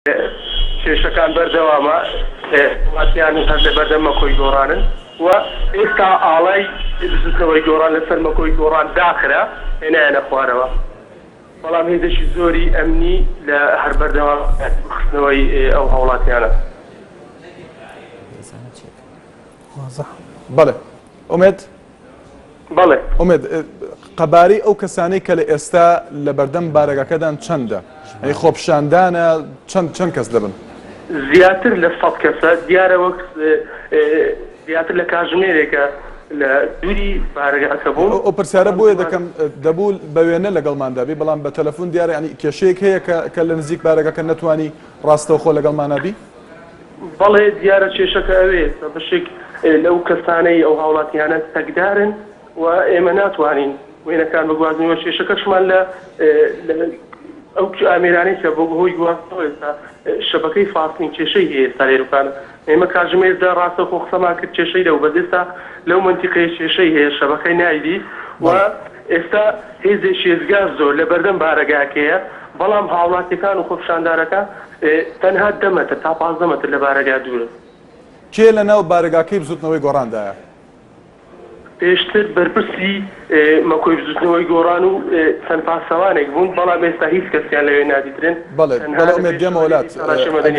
کێشەکان بەردەوامە، وڵاتیان هەر لەبەردەم مەکۆی گۆڕانن و ئێستا ئاڵای بزوتنەوەی گۆڕان لەسەر مەکۆی گۆڕان داخرا، هێنایانە خوارەوە، بەڵام هێزێکی زۆری ئەمنی لە هەر بەردەوام خستنەوەی ئەو هاوڵاتیانە. بەڵێ ئومێد. بەڵێ. ئومێد، قەبارەی ئەو کەسانەی کە لە ئێستا لە بەردەم بارەگاکەدان چەندە؟ ئەی خۆپیشاندانە چەند چەند کەس دەبن؟ زیاتر لە سەد کەسە، دیارە وەک زیاتر لە کاژمێرێکە لە دووری بارەگاکە بووم. ئەو پرسیارە بۆیە دەکەم دەبوو بە وێنە لەگەڵماندا بی، بەڵام بە تەلەفون دیارە یانی کێشەیەک هەیە کە کە لە نزیک بارەگاکە نەتوانی ڕاستەوخۆ لەگەڵمانا بی؟ بەڵێ دیارە کێشەکە ئەوەیە کە بەشێک لەو کەسانەی ئەو هاوڵاتیانە چەکدارن و ئێمە ناتوانین وێنەکان بگوازینەوە کێشەکەشمان لە ئەو ئامێرانەی کە بۆ هۆی گواستنەوە ئێستا شەبەکەی فاستین کێشەی هەیە ئێستا لێرەکان ئێمە کاتژمێر دە ڕاستەوخۆ قسەمان کرد کێشەی لەو بەس ئێستا لەو مەنتیقەیە کێشەی هەیە شەبەکەی نایدی و ئێستا هێزێکی ئێجگار زۆر لە بەردەم بارەگاکەیە بەڵام هاوڵاتیەکان و خۆپیشاندارەکان تەنها دە مەتر تا 15 مەتر لە بارەگا دوورن. کێ لە ناو بارەگاکەی بزوتنەوەی گۆڕاندایە؟ پێشتر بەرپرسی مەکۆی بزوتنەوەی گۆڕان و چەند پاسەوانێک بوون، بەڵام ئێستا هیچ کەسیان لەوێ نادیترێن. بەڵێ تەنها بەڵێ لە ئومێد پێشەوە دێمەوە هێزی لات. چالاکیە مەدەنیەکان.